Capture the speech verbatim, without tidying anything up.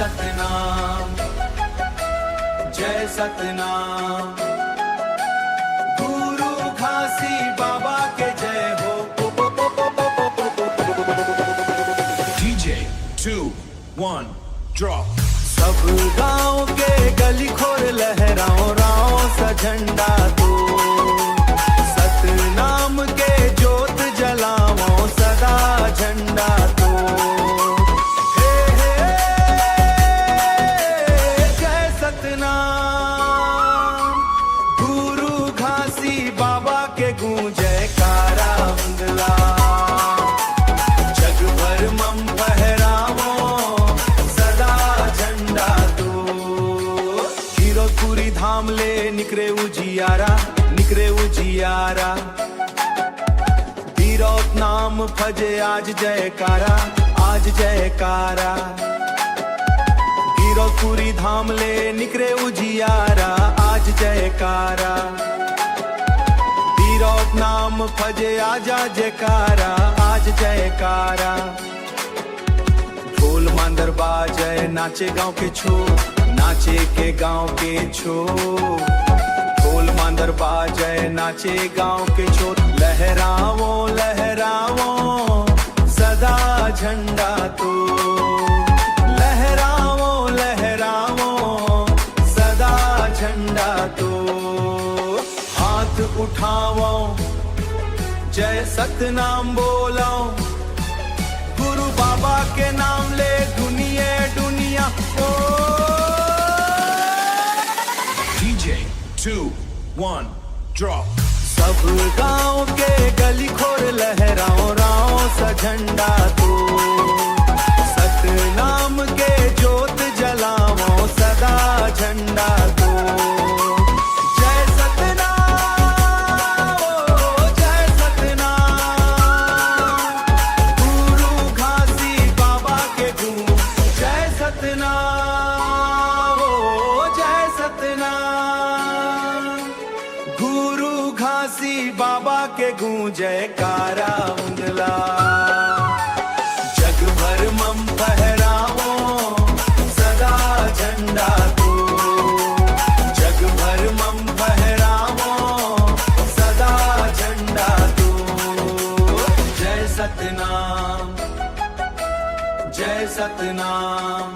सतनाम, जय सतनाम, गुरु घासी बाबा के जय हो। DJ two one drop। सब गांव के गली खोर लहराओ राव सा झंडा तो, सतनाम के जोत जलाओ सदा झंडा तो। हे, हे, जय सतनाम, गुरु घासी बाबा के गूंजे कारा उंगला। जग भर मम फहरावो सदा झंडा तो। गिरौदपुरी धाम ले निकरे उजियारा, निकरे उजियारा। गिरौद नाम भजे आज जयकारा, आज जयकारा। गिरौदपुरी धाम ले निकरे उजियारा, आज जयकारा। गिरौद नाम भजे आजा जयकारा, आज जयकारा। ढोल मांदर बाजे नाचे गांव के छोर, नाचे के गांव के छोर। ढोल मांदर बाजे नाचे गांव के छोर। लहरावो लहरावो सदा झंडा तो, लहरावो लहरावो सदा झंडा तो। हाथ उठावो जय सतनाम बोलो, गुरु बाबा के नाम ले दुनिया दुनिया ओ। DJ two one drop। सब गांव के गली खोर लहराओ राव सा झंडा तो, सतनाम के जोत जलाओ सदा झंडा तो। जय सतनाम, ओ जय सतनाम, गुरु घासी बाबा के गूंज। जय सतनाम, ओ जय सतनाम, गुरु घासी बाबा के गूंजे कारा उंगला। जग भर मम फहरावो सदा झंडा तो, जग भर मम फहरावो सदा झंडा तो। जय सतनाम, जय सतनाम।